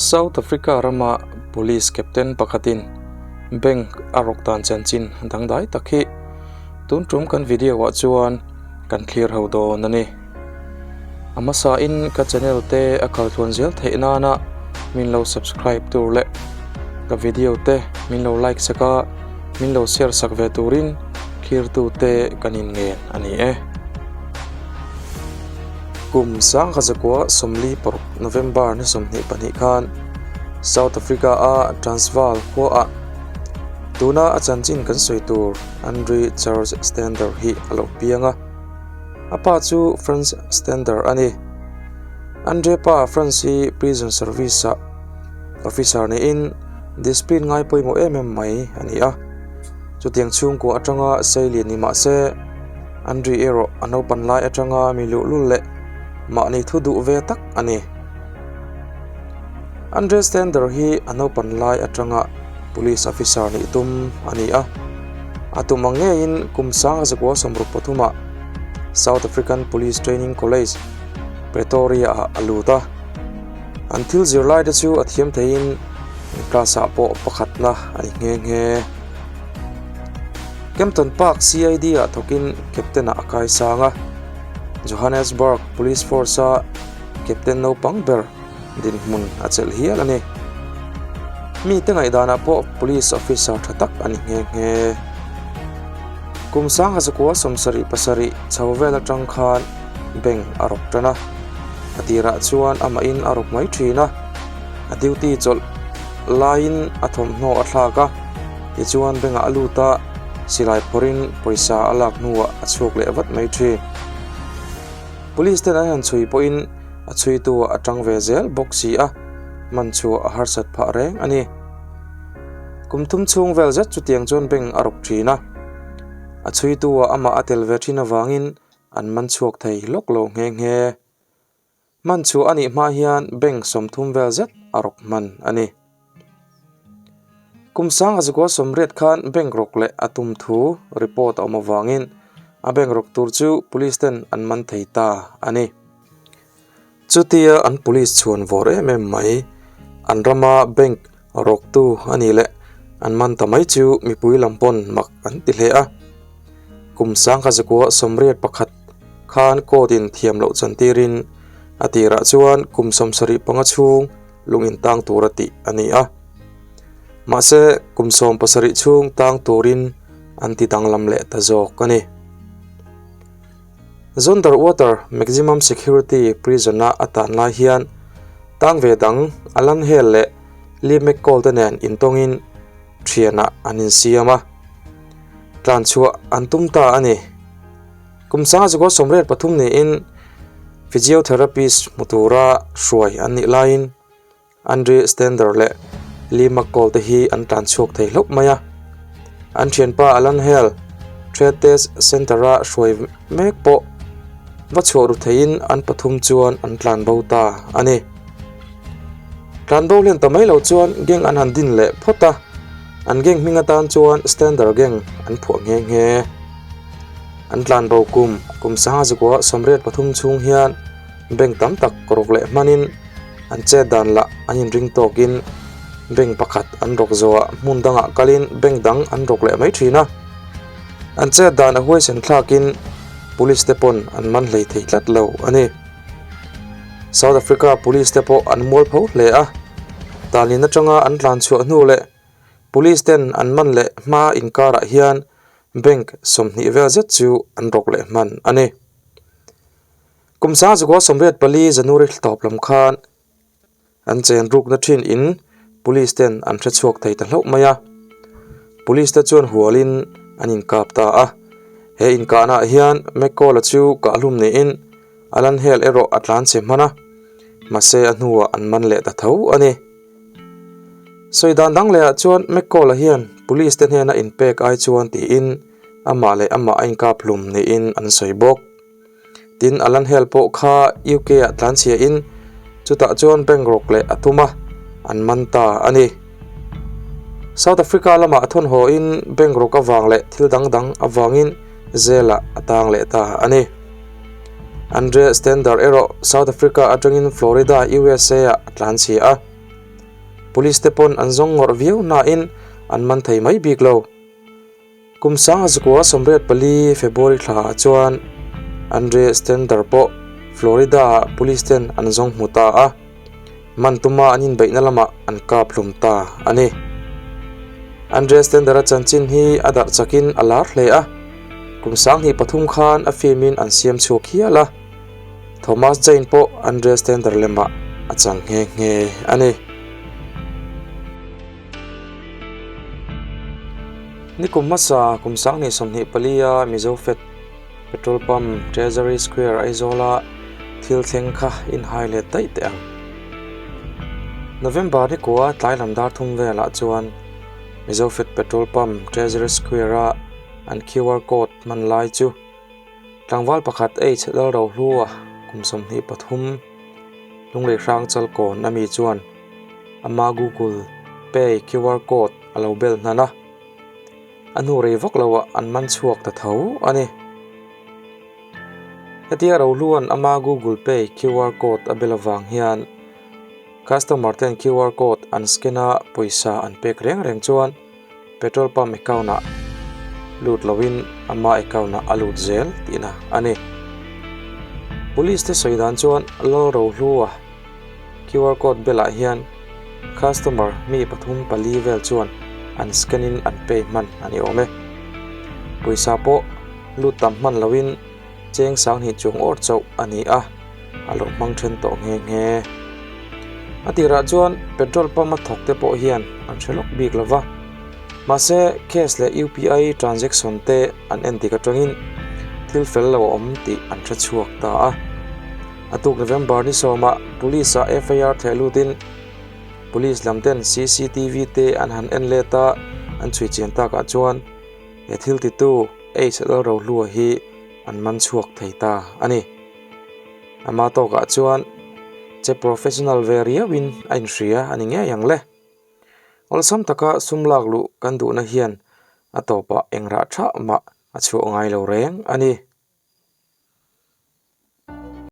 South Africa rama Police Captain pakhatin bank a rawk dan chanchin dangdai tak hi tun tum kan video ah chuan kan thlir ho dawn a ni. A hmasa in ka channel te a kal tluan zel theih nana min lo subscribe tur leh ka video te min lo like sak a min lo share sak ve turin thlir tu te kan in ngen a ni e. Kum sangha zakua 46 November ni 22 khan South Africa a Transvaal khua ah tuna a chanchin kan sawi tur Andre Charles Stander hi a lo piang a. A pa chu Frans Stander a ni. Andre pa Frans hi prison service ah officer niin discipline ngai pawimawh em em mai a ni a. Chutiang chhungkua atanga seilian ni mah se Andre erawh a naupan lai atanga mi luhlul leh mahni thu duh ve tak a ni. Andre Stander hi a naupan lai atanga Police officer nih tum a ni a, a tum ang ngeiin kum 1963 ah South African Police Training College, Pretoria ah a lut a. An thil zirlai te chu a thiam theiin class ah pawh pakhatna a ni nghe nghe. Kempton Park CID ah thawkin Captain ah a kaisang a, Johannesburg Police Force a Captain naupang ber dinhmun a chelh hial a ni. Mite ngaihdanah pawh police officer tha tak a ni nghe nghe. Kum 1977 chho vel atang khan bank a rawk tan a, a tirah chuan amahin a rawk mai thin a, a duty chawlh laiin a thawmhnaw a thlak a, tichuan bank ah a lut a, silai phawrhin pawisa a lak hnuah a chhuak leh vat mai thin. Police ten an han chhui pawhin a chhuitu a tang ve zel bawk si a, man chu a harsat phah reng a ni. Kum thum chhung vel zet chutiang chuan bank a rawk thin a, a chhuitu ah amah a tel ve thin avangin an man chhuak thei lawk lo nghe nghe. Man chhuah a nih hma hian bank 30 vel zet a rawk hman a ni. Kum 1980 khan bank rawk leh a tum thu report a awm avangin a bank rawk tur chu police ten an man thei ta a ni. Chutia an police chhuan vawr em em mai, an rama bank rawktu a nih leh an man ta mai chu mipui lam pawn mak an ti hle a. Kum 1981 khan court in thiam loh chantirin a tirah chuan kum 75 chhung lung in tang tur a tih a ni a. Mahse, kum 17 chhung tang turin an ti danglam leh ta zawk a ni. Zonderwater Maximum Security Prison-a a tan lai hian tang ve dang Alan Hale leh Lee McCall te nen intawngin thianah an insiam a, tlan chhuah an tum ta a ni. Kum 1983 niin physiotherapist hmu tura hruai an nih laiin Andre Stander leh Lee McCall te hi an tlan chhuak thei hlauh mai a. An thianpa Alan Hale, Trade Test Centre-a hruai mek pawh va chhuah ru theiin an pathum chuan an tlan bo ta a ni. Tlan bo hlen ta mai lo chuan gang an han din leh phawt a, an gang hming atan chuan Stander Gang an phuah nghe nghe. An tlan bo kum kum 1983 chhung hian bank tam tak rawk leh hmanin An chet dan lah an inring tawkin bank pakhat an rawk zawhah hmun dangah kalin bank dang an rawk leh mai thin a. An chet dan a huaisen thlakin police te pawn an man hlei thei tlat lo a ni. South Africa police te pawh an mual pho hle a, tanlin atanga an tlan chhuah hnu leh police ten an man leh hma inkarah hian bank 20 vel zet chu an rawk leh hman a ni. Kum 1984 January thla tawp lam khan an chen rukna thin in police ten an hre chhuak thei ta hlauh mai a. Police te chuan hualin an inkap ta a. He inkahna ah hian McCall-a chu kahhlum niin Alan Hale erawh a tlan che hman a, mahse a hnuah an man leh ta tho a ni. Sawi dan dang lehah chuan McCall-a hian police te hnena inpek ai chuan tiin amah leh amah a inkap hlum niin an sawi bawk. Tin, Alan Hale pawh kha UK ah tlanchhia in chutah chuan bank rawk leh a tum a, an man ta a ni. South Africa lamah a thawn haw in bank rawk avang leh thil dang dang avangin jail ah a tang leh ta a ni. Andre Stander erawh South Africa atangin Florida, USA ah a tlanchhia a. Police te pawn an zawng ngawrh viau nain an man thei mai bik lo. Kum 1984 February thlaah chuan Andre Stender pawh Florida-ah police ten an zawng hmu ta a, man tuma an inbeihna lamah an kap hlum ta a ni. Andre Stender-a chanchin hi a darh chakin a lar hle a, kum 23 khan a film-in an siam chhuak hial a. Thomas Jane pawh Andre Stender lemah a chang nghe nghe a ni. Nikum hmasa kum 2024 a Mizo Fed Petrol Pump Treasury Square Aizawla thil thleng kha inhai let daih teh ang. November ni kua tlai lam dar thum velah chuan Mizo Fed Petrol Pump Treasury Square a an QR code hman lai chu Tlangval pakhat H Lalrohlua kum 23 Lunglei hrang chalkawn ami chuan ama Google Pay QR code a lo bel hnan a, a hnu rei vak loah an man chhuak ta tho a ni. Hetia Rohlua'n ama Google Pay QR code a bel avang hian customer ten QR code an scan a pawisa an pek reng reng chuan petrol pump account ah lut loin ama account ah a lut zel tihna a ni. Police te sawi dan chuan Lalrohlua QR code belah hian customer mi pathum pali vel chuan an scan in an pay hman a ni awm e. Pawisa pawh lut tam hman loin cheng 2000 chuang awr chauh a ni a, a lo hmang then tawh nghe nghe. A tirah chuan petrol pump a thawk te pawh hian an hre lawk bik lova. Mahse cash leh UPI transaction te an en dik atangin thil fel lo a awm tih an hre chhuak ta a. A tuk November ni sawmah Police ah FIR theh lutin Police lam ten CCTV te an han en let a, an chhui chian takah chuan he thil titu H Lalrohlua hi an man chhuak thei ta a ni. Ama tawkah chuan che professional ve riauin a inhria a ni ngei ang le. Awlsam taka sum lak luh kan duhna hian a tawpah eng rah tha mah a chhuah ngai lo reng a ni.